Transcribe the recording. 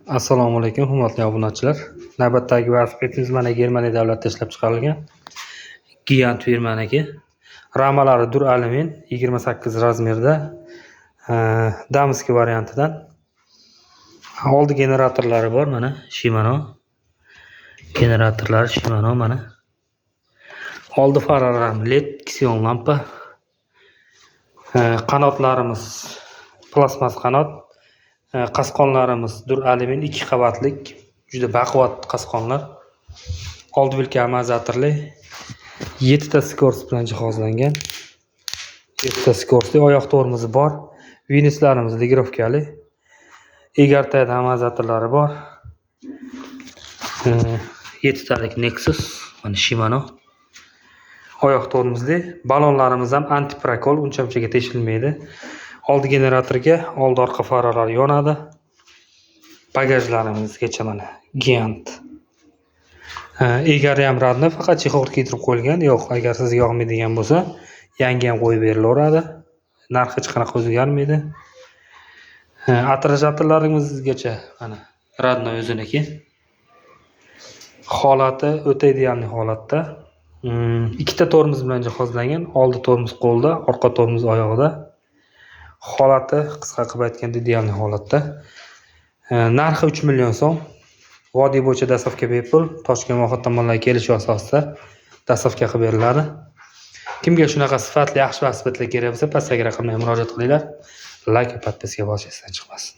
Assalomu alaykum, hurmatli obunachilar. Navbatdagi velosipedimiz mana Germaniya davlatida ishlab chiqarilgan. Giant firmaniki. Ramalari duralumin 28 razmerda. Дамский variantidan. Oldi generatorlari bor mana Shimano. Generatorlari Shimano mana. Oldi faralari ham LED, ksenon lampa. Qanotlarimiz plastmas qanot. Qasqonlarimiz duralumin 2 qavatlik, juda baquvvat qasqonlar. Oldi vilka amortizatorli, 7 ta скорость bilan jihozlangan. 7 ta скорость li, oyoq tormozi bor. Vinislarimiz регулировка li. Egartayda amortizatorlari bor. 7 talik Nexus, mana Shimano. Oyoq tormozli, balonlarimiz ham антипрокол, uncha-munchaga teshilmaydi. Oldi generatorga oldi orqa faralar yonadi. Bagajlarimizgacha mana Giant. Egari ham родной, faqat чехол kiydirib qo'yilgan. Yo'q, agar sizga yoqmaydigan bo'lsa, yangi ham qo'yib berilaveradi. Narxi hech qanaqa o'zgarmaydi. Отражатель larimizgacha mana родной, o'ziniki. Holati o'ta идеальный holatda. Ikkita tormoz bilan jihozlangan. Oldi tormoz qo'lda, orqa tormoz oyog'ida. Holati, qisqa qilib aytganda, идеальный holatda. Narxi 3 million so'm. Vodiy bo'yicha доставка bepul. Toshkent va tomonlarga kelishuv asosida доставка qilib beriladi. Kimga shunaqa sifatli, yaxshi velosipedlar kerak bo'lsa, pastdagi raqamlarga murojaat qilinglar. Layk va подписка bosish esdan chiqmasin.